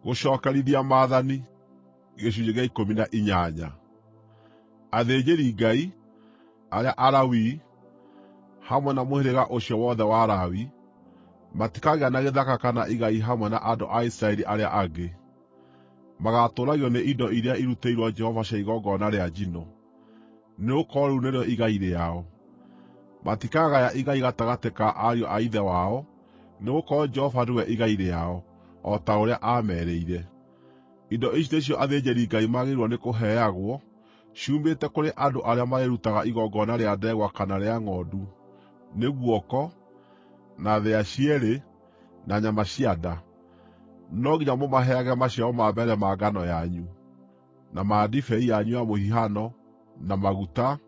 Gũcookerithia Maathani Gĩcunjĩ gĩa ikũmi na inyanya. Athĩnjĩri-Ngai, arĩa Alawii, hamwe na mũhĩrĩga ũcio wothe wa Lawi, matikagĩa na gĩthaka kana igai hamwe na andũ a Isiraeli arĩa angĩ. Magaatũũragio nĩ indo iria irutĩirwo Jehova cia igongona rĩa njino, nĩgũkorwo rĩu nĩrĩo igai rĩao. Matikagaya igai gatagatĩ ka ariũ a ithe wao, nĩgũkorwo Jehova nĩwe igai rĩao, o ta ũrĩa aamerĩire. Indo ici nĩcio athĩnjĩri-Ngai magĩrĩirwo nĩ kũheagwo ciumĩte kũrĩ andũ arĩa marĩrutaga igongona rĩa ndegwa kana rĩa ng'ondu: nĩ guoko, na thĩa cierĩ, na nyama cia nda. No nginya mũmaheage maciaro ma mbere ma ngano yanyu, na ma ndibei yanyu ya mũhihano, na maguta,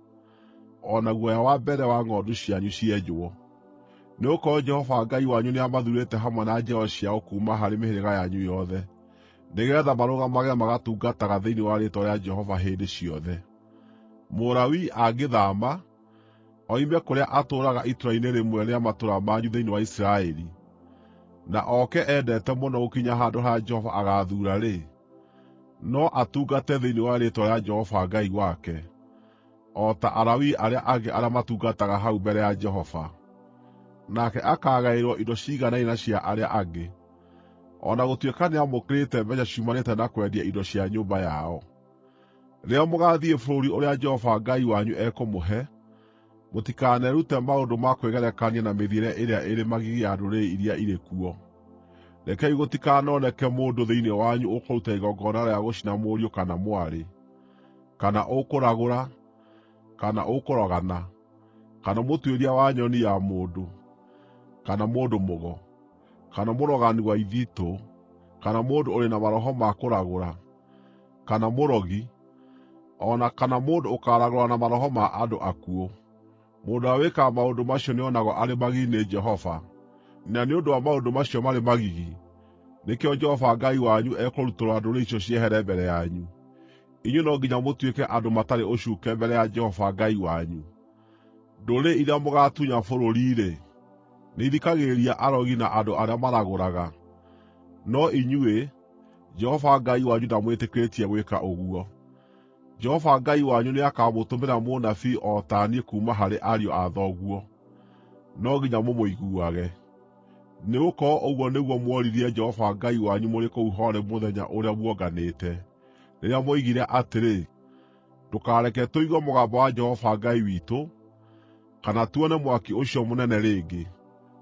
o na guoya wa mbere wa ng'ondu cianyu cienjwo. Nĩgũkorwo Jehova Ngai wanyu nĩamathuurĩte hamwe na njiaro ciao kuuma harĩ mĩhĩrĩga yanyu yothe, nĩgeetha marũgamage magatungataga thĩinĩ wa rĩĩtwa rĩa Jehova hĩndĩ ciothe. Mũlawii angĩthaama, oime kũrĩa atũũraga itũũra-inĩ rĩmwe rĩa matũũra manyu thĩinĩ wa Isiraeli, na oke endete mũno gũkinya handũ harĩa Jehova agaathuura-rĩ, no atungate thĩinĩ wa rĩĩtwa rĩa Jehova Ngai wake, o ta Alawii arĩa angĩ arĩa matungataga hau mbere ya Jehova. Nake akaagaĩrwo indo ciiganaine na cia arĩa angĩ, o na gũtuĩka nĩamũkĩrĩte mbeeca ciumanĩte na kwendia indo cia nyũmba yao. Rĩrĩa mũgaathiĩ bũrũri ũrĩa Jehova Ngai wanyu ekũmũhe, mũtikanerute maũndũ ma kwĩgerekania na mĩthiĩre ĩrĩa ĩrĩ magigi ya ndũrĩrĩ iria irĩ kuo. Rekei gũtikanoneke mũndũ thĩinĩ wanyu ũkũruta igongona rĩa gũcina mũriũ kana mwarĩ, kana ũkũragũra, kana ũkũrogana, kana mũtuĩria wa nyoni ya mũndũ, kana mũndũ mũgo, kana mũrogani wa ithitũ, kana mũndũ ũrĩ na maroho ma kũragũra, kana mũrogi, o na kana mũndũ ũkaaragũra na maroho ma andũ akuũ. Mũndũ ũrĩa wĩkaga maũndũ macio nĩonagwo arĩ magigi nĩ Jehova, na nĩ ũndũ wa maũndũ macio marĩ magigi, nĩkĩo Jehova Ngai wanyu ekũrutũrũra ndũrĩrĩ icio ciehere mbere yanyu. Inyuĩ no nginya mũtuĩke andũ matarĩ ũcuuke mbere ya Jehova Ngai wanyu. Ndũrĩrĩ iria mũgaatunya bũrũri-rĩ, nĩithikagĩrĩria arogi na andũ arĩa maragũraga, no inyuĩ, Jehova Ngai wanyu ndamwĩtĩkĩrĩtie gwĩka ũguo. Jehova Ngai wanyu nĩakamũtũmĩra mũnabii o ta niĩ kuuma harĩ ariũ a thoguo. No nginya mũmũiguage. Nĩgũkorwo ũguo nĩguo mworirie Jehova Ngai wanyu mũrĩ kũu Horebu mũthenya ũrĩa muonganĩte, rĩrĩa mwoigire atĩrĩ, “Ndũkareke tũigue mũgambo wa Jehova Ngai witũ, kana tuone mwaki ũcio mũnene rĩngĩ,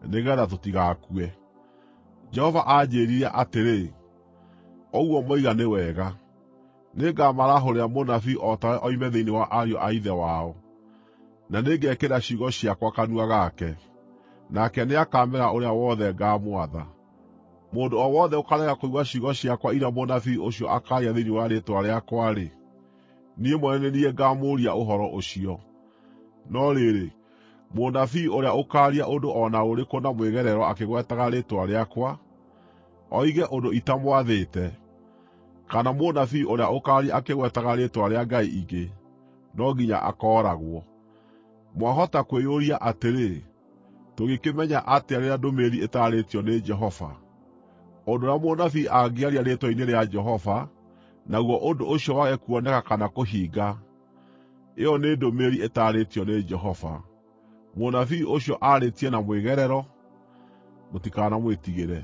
nĩgeetha tũtigakue.” Jehova aanjĩĩrire atĩrĩ, “Ũguo moiga nĩ wega. Nĩngamarahũrĩra mũnabii o tawe oime thĩinĩ wa ariũ a ithe wao, na nĩngekĩra ciugo ciakwa kanua gake, nake nĩakameera ũrĩa wothe ngaamwatha. Mũndũ o wothe ũkaarega kũigua ciugo ciakwa iria mũnabii ũcio akaaria thĩinĩ wa rĩĩtwa rĩakwa-rĩ, niĩ mwene nĩ niĩ ngaamũũria ũhoro ũcio. No rĩrĩ, mũnabii ũrĩa ũkaaria ũndũ o na ũrĩkũ na mwĩgerero akĩgwetaga rĩĩtwa rĩakwa, oige ũndũ itamwathĩte, kana mũnabii ũrĩa ũkaaria akĩgwetaga rĩĩtwa rĩa ngai ingĩ, no nginya akooragwo. Mwahota kwĩyũria atĩrĩ, “Tũngĩkĩmenya atĩa rĩrĩa ndũmĩrĩri ĩtaarĩtio nĩ Jehova?” Ũndũ ũrĩa mũnabii angĩaria rĩĩtwa-inĩ rĩa Jehova, naguo ũndũ ũcio wage kuoneka kana kũhinga, ĩyo nĩ ndũmĩrĩri ĩtaarĩtio nĩ Jehova. Mũnabii ũcio aarĩtie na mwĩgerero, mũtikanamwĩtigĩre.